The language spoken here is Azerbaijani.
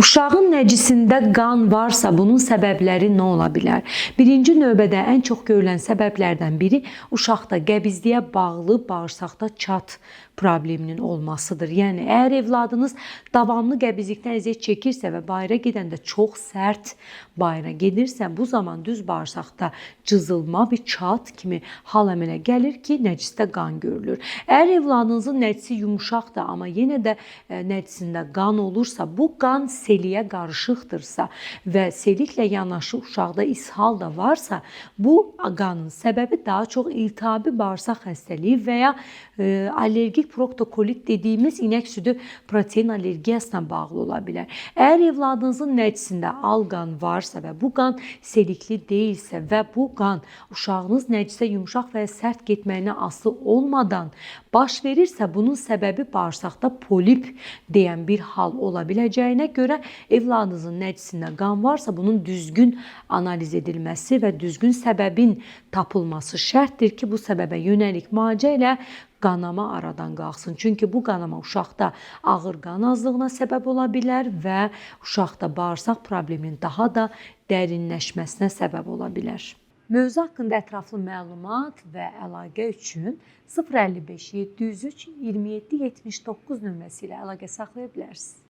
Uşağın nəcisində qan varsa, bunun səbəbləri nə ola bilər? Birinci növbədə ən çox görülən səbəblərdən biri uşaqda qəbizliyə bağlı bağırsaqda çat probleminin olmasıdır. Yəni əgər evladınız davamlı qəbizlikdən əziyyət çəkirsə və bayıra gedəndə çox sərt bayıra gedirsə, bu zaman düz bağırsaqda cızılma, bir çat kimi hal əmələ gəlir ki, nəcisdə qan görülür. Əgər evladınızın nəcisi yumşaqdır, amma yenə də nəcisində qan olursa, bu qan seliyə qarışıqdırsa və seliklə yanaşı uşaqda ishal da varsa, bu qanın səbəbi daha çox iltihabi bağırsaq xəstəliyi və ya allergik proktokolit dediyimiz inək südü protein allergiyasına bağlı ola bilər. Əgər evladınızın nəcisində al qan varsa və bu qan selikli deyilsə və bu qan uşağınız nəcisə yumşaq və ya sərt getməyinə asılı olmadan baş verirsə, bunun səbəbi bağırsaqda polip deyən bir hal ola biləcəyinə görə evladınızın nəcisində qan varsa, bunun düzgün analiz edilməsi və düzgün səbəbin tapılması şərtdir ki, bu səbəbə yönəlik müalicə ilə qanama aradan qalxsın. Çünki bu qanama uşaqda ağır qan azlığına səbəb ola bilər və uşaqda bağırsaq probleminin daha da dərinləşməsinə səbəb ola bilər. Mövzu haqqında ətraflı məlumat və əlaqə üçün 055 703 27 79 nömrəsi ilə əlaqə saxlaya bilərsiniz.